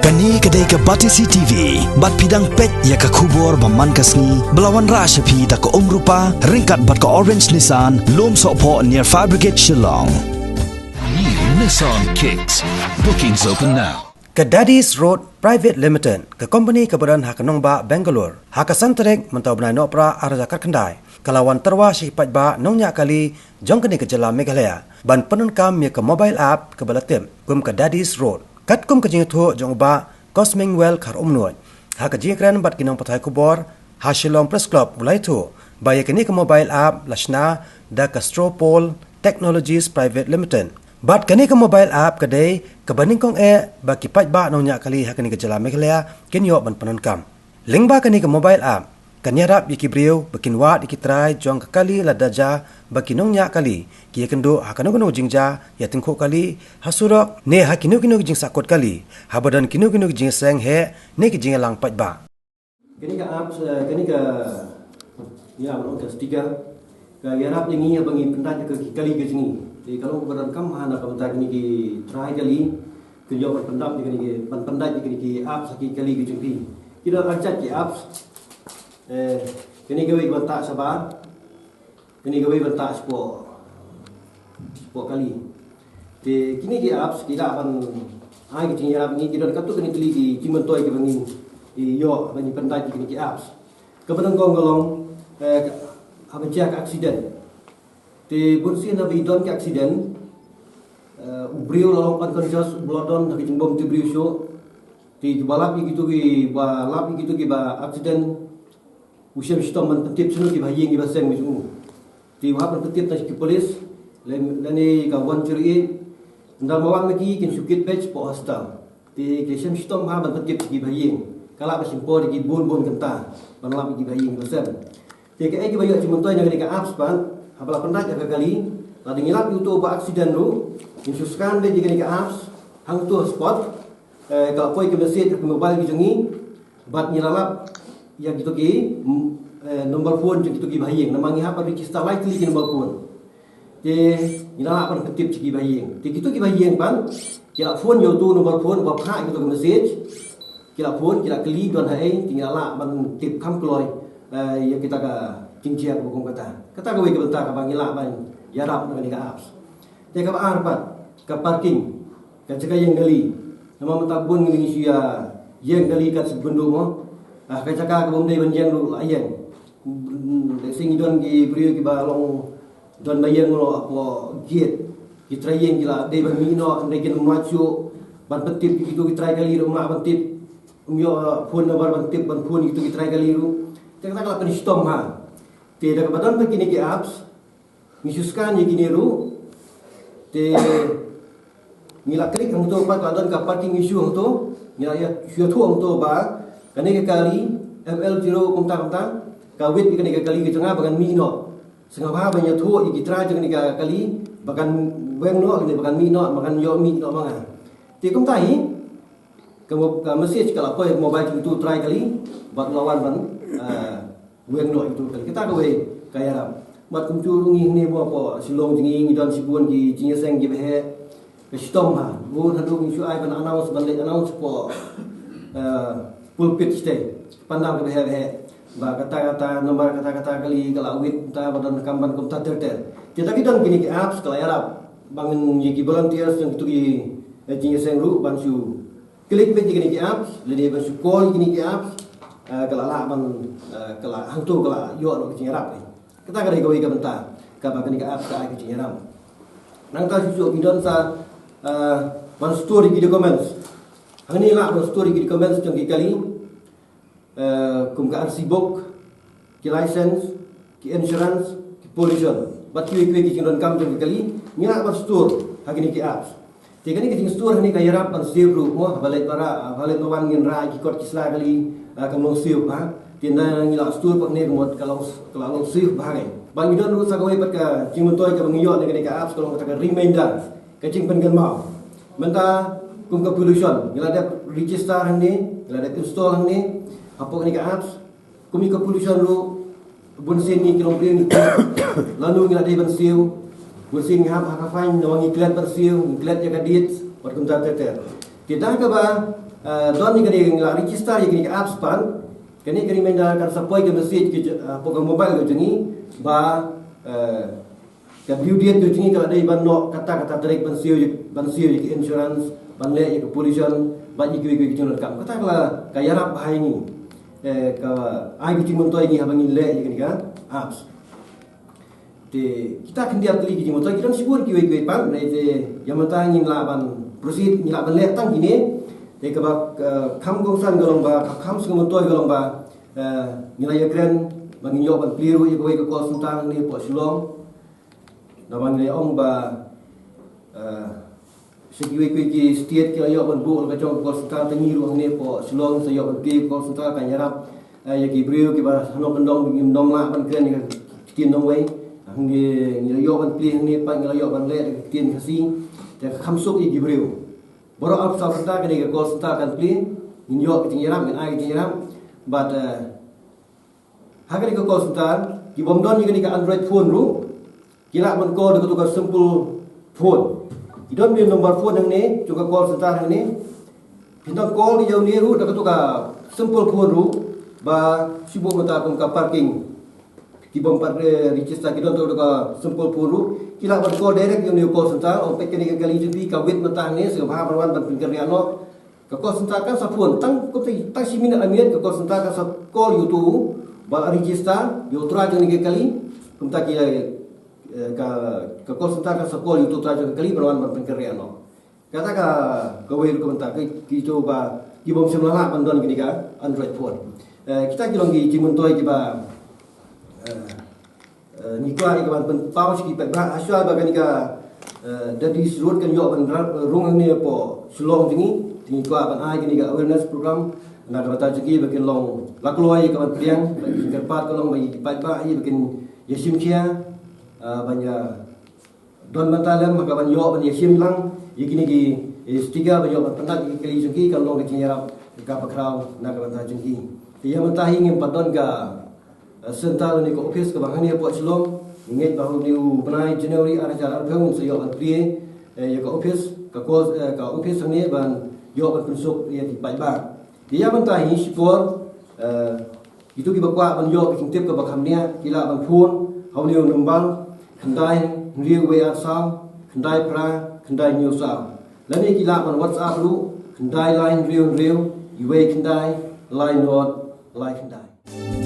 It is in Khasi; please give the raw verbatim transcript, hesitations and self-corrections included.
Kane ka dei ka Batesi T V, bad phi dang peit ïa ka khubor ba man ka sngi, ba la wanrah sha phi da ka Umrupa, ryngkat bad ka Orange Nissan, Lumsohphoh near Fire Brigade Shillong. New Nissan Kicks. Bookings open now. Ka Daddy's Road Private Limited, ka company kaba don ha ka nongbah Bangalore. Ha ka san tarik mynta u bnai Nohprah ar hajar khatkhyndai, ka la wan tyrwa sha ki paidbah nongñiah kali jong kane ka jylla Meghalaya ban pyndonkam ïa ka mobile app kaba la tip kum ka Daddy's Road. Katkum ka jingïathuh jong u Bah Cosmingwell Kharumnuid ha ka jingïakren bad ki nongpathai khubor ha Shillong Press Club, u la ïathuh ba ïa kane ka mobile app la shna da ka Stropole Technologies Private Limited. Bad kane ka mobile app ka dei kaba nyngkong eh ba ki paidbah nongñiah kali ha kane ka jylla Meghalaya kin ïoh ban pyndonkam. Lyngba kane ka mobile app, kan ïarap ïa ki briew ba kin wad ïa ki trai jong ka kali lada jia ba ki nongñiah kali ki ïakynduh ha kano kano jingjia, ïa tyngkhuh kali ha surok ne ha kino kino ki jingsahkut kali, haba don kino kino ki jingïaseng heh ne ki jingïalang paidbah. Kane ka app, eh, kane ka, ïa, ka sticker ka ïarap ïa ngi ba ngin pyndait ïa ki kali ka jong ngi. Te ka long kaba donkam ha na ka bynta kine ki trai kali, ki ïoh ban pyndait ïa kine ki, ban pyndait ïa kine ki apps ha ki kali ka jong ki. Ki don ar jait ki apps. Eh, kane kawei kaba tah shabar, kane kawei ban tah shapoh, shapoh kali. Te kine ki apps ki lah ban ai ki jingïarap ngi, ki don katto katne tylli ki jingmyntoi kiba ngin ïoh ban pyndait ïa kine ki apps. Kaba nyngkong ka long, eh, haba jia ka accident. Te bunsien haba i don ka accident, eh, u briew u la long unconscious, u la don ha ka jingbymtyngkhuh briew shuh. Te kiba lap ïa kito kiba lap ïa kito kiba accident, u shem shitom ban pyntip shano kiba ha ïing kiba sem ki jong u. Te u hap ban pyntip na ki police lane ka one zero eight. Ynda ma wan ma ki, kin shu kit peit shapoh hospital. Te ki shem shitom ha ban pyntip sha kiba ha ïing. Ka lah ba shim por da ki bun bun kynta ban lap ïa kiba ha ïing kiba sem. Te kaei kaba ïoh jingmyntoi na kane ka apps pat, haba la pyndait ïa ka kali, lada ngi lap ïa uto uba accident ruh, ngin shu scan beit ïa kane ka apps hangto ha spot. Eh, ka la poi ka message ha ka mobile ki jong ngi, bad ngi la lap ïa kito ki, mm, eh, number phone jong kito kiba ha ïing, namar ngi hap ban register lai tylli ki number phone. Te ngi la lah ban pyntip sha kiba ha ïing. Te kito kiba ha ïing pat ki la phone ïa uto u number phone uba phah ïa kito ki message. Ki la phone, ki la kylli don haei, te ngi la lah ban tip kham kloi, eh, ïa kita ka jingjia kaba kum kata. Kata kawei ka bynta kaba ngi lah ban ïarap na kane ka apps. Te kaba ar pat, ka parking, ka jaka ïeng kali. Namar mynta bun ngi shu ïa ïeng kali kat sha bynduh mo. Ah, ka jaka kaba ym dei ban ïeng ruh la ïeng. Lehse ngi don ki briew kiba long don ba ïeng noh hapoh gate. Ki trai ïeng ki la dei ban mih noh, hynrei kin ym lah shuh ban pyntip ïa kito ki trai kali ruh, ym lah ban tip. Ym ïoh, uh, phone number ban tip ban phone ïa kito ki trai kali ruh. Te kata ka la pynshitom ha. Te da kaba don pat kine ki apps, ngi shu scan ïa kine ruh. Te ngi la click hangto pat, ka don ka parking issue hangto. Ngi la ïa shu ïathuh hangto ba kane ka kali M L zero kumta kumta, ka width ïa kane ka kali ka jong nga ba kan mih noh. Sngewbha ban ïathuh ïa ki trai jong kane ka kali ba kan weng noh ne ba kan mih noh, ba kan ïoh mih noh ma nga. Te kumta hi ka mo-, ka message ka la poi ha mobile jong uto u trai kali bad u la wan ban, ah, weng noh ïa uto u kali. Kata kawei ka ïarap. Bad kumjuh ruh ngi hangne mo hapoh Shillong jong ngi, ngi don shibun ki jingïaseng kiba heh. Ka shitom ha, bun haduh ngi shu ai ban announce, ban leit announce hapoh, eh, pulpit shatei, pandal kaba heh ba heh, ba kata kata number kata kata kali ka la width, kata ba donkam ban kumta ter ter. Te da ki don kine ki apps ka la ïarap ba ngin ïa ki volunteers jong kito ki, eh, jingïaseng ruh ban shu click beit ïa kine ki apps, lane ban shu call ïa kine ki apps, eh, ka la lah ban, eh, ka la hangto ka la ïoh noh ka jingïarap. Kata ka dei kawei ka bynta kaba kane ka apps ka ai ka jingïarap. Nangta shuh shuh ki don sa, eh, ban store ïa ki documents. Hangne lah ban store ïa ki documents jong ki kali, eh, kum ka R C book, ki license, ki insurance, ki pollution, bad kiwei kiwei ki jingdonkam jong ki kali, ngi lah ban store ha kine ki apps. Te kane ka jingstore hangne ka ïarap ban save ruh mo, haba leit para, haba leit ba wan ngin rah ki kot ki sla kali, ah, kam long save ha. Te ynda ngi la store pat hangne ka mut ka long, ka la long save bha ngi. Bad ngi don ruh sa kawei pat ka jingmyntoi kaba ngi ïoh na kane ka apps ka long kata ka reminder, ka jingpynkynmaw. Mynta kum ka pollution, ngi la dep register hangne, ngi la dep install hangne hapoh kane ka apps. Kum ïa ka pollution ruh, bunsien ngi ki longbriew ngi klet, lano ngi la dei ban siew, bunsien ngi hap ha ka fine, namar ngi klet ban siew, ngi klet ïa ka date, bad kumta ter ter. Te da kaba Eh, don ïa kane, ngi la register ïa kane ka apps pat. Kane ka reminder kan sa poi ka message ka jong, eh, hapoh ka mobile ka jong ngi ba, eh, ka due date ka jong ngi ka la dei ban noh kata kata tarik ban siew ïa, ban siew ïa ka insurance, ban leh ïa ka pollution, ban ïa kiwei kiwei ki jingdonkam. Kata ka la ka ïarap bha ïa ngi. Eh, ka ai ka jingmyntoi ïa ngi haba ngin leh ïa kane ka apps. Te kita khyndiat tylli ki jingmyntoi, ki don shibun kiwei kiwei pat, hynrei te ïa mynta ngin lah ban proceed, ngin lah ban leh tang kine. Te kaba, eh, kham kongsan ka long ba, ka kham sngewmyntoi ka long ba, eh, ngi la ïakren ba ngin ïoh ban plie ruh ïa kawei ka call center hangne hapoh Shillong. Naba ngi la ong ba, eh, sha kiwei kiwei ki state ki la ïoh ban buh la ka jong ka call center, te ngi ruh hangne hapoh Shillong sa ïoh ban plie ka call center, kan ïarap, eh, ïa ki briew kiba hano kyndong kim nym lah ban kren ïa ka ktien nongwei. Hangne ngi la ïoh ban plie hangne pat, ngi la ïoh ban leh ïa ka ktien Khasi. Te ka kham suk ïa ki briew. Baroh arphew saw kynta kane ka call center kan plie. Ngin ïoh ka jingïarap, ngin ai ka jingïarap. But, eh, ha kane ka call center, ki bym don ïa kane ka Android phone ruh, ki lah ban call da kato ka simple phone. Ki don ïa number phone hangne, jong ka call center hangne. Phin dang call ïa une ruh da kato ka simple phone ruh, ba shu buh mynta kum ka parking. Ki bym pat, eh, register, ki don da kato ka simple phone ruh, ki lah ban call direct ïa une u call center, ong peit kane ka kali jong phi, ka wait mynta hangne, sngewbha ban wan ban pynkynriah noh. Ka call center kan sa phone, tang kumta, tang shi minit ar minit ka call center kan sa call ïa uto uba la register, ïa u trai jong kane ka kali. Kumta ki, eh, ka, ka call center kan sa call ïa uto u trai jong kane ka kali ban wan ban pynkynriah noh. Kata ka, kawei ruh ka bynta, ki, kito ba ki bym shym la lah ban don kane ka Android phone. Eh, kita ki long ki jingmyntoi kiba, eh, Eh, ngi kwah ïa ka ban pynpaw sha ki paidbah, hashwa ba kane ka, eh, Dudys Road kan ïoh ban ra-, rung hangne hapoh Shillong jong ngi. Te ngi kwah ban ai kane ka awareness program na ka bynta jong ki ba kin long lakloi ïa ka ban pdiang, ba kin kyrpad ka long ba ïa ki paidbah ïa ba kin ïa shim khia, eh, ban ïa don bynta lem ha ka ban ïoh ban ïa shim lang ïa kine ki, eh, sticker ban ïoh ban pyndap ïa ki kali jong ki, kan long ka jingïarap kaba khraw na ka bynta jong ki. Te ïa mynta hi ngim pat don ka eh, center ne ka office kaba hangne hapoh Shillong. Ngi ngeit ba ha une u bnai January ar hajar arphew ngin sa ïoh ban plie, eh, ïa ka office, ka call, eh, ka office hangne ban ïoh ban pynsuk ïa ki paidbah. Te ïa mynta hi shipor, eh, kito kiba kwah ban ïoh ka jingtip kaba kham bniah ki lah ban phone ha une u number khyndai hynriew wei ar saw khyndai phra khyndai hynñiew saw. Lane ki lah ban WhatsApp ruh khyndai lai hynriew hynriew wei khyndai lai nod lai khyndai.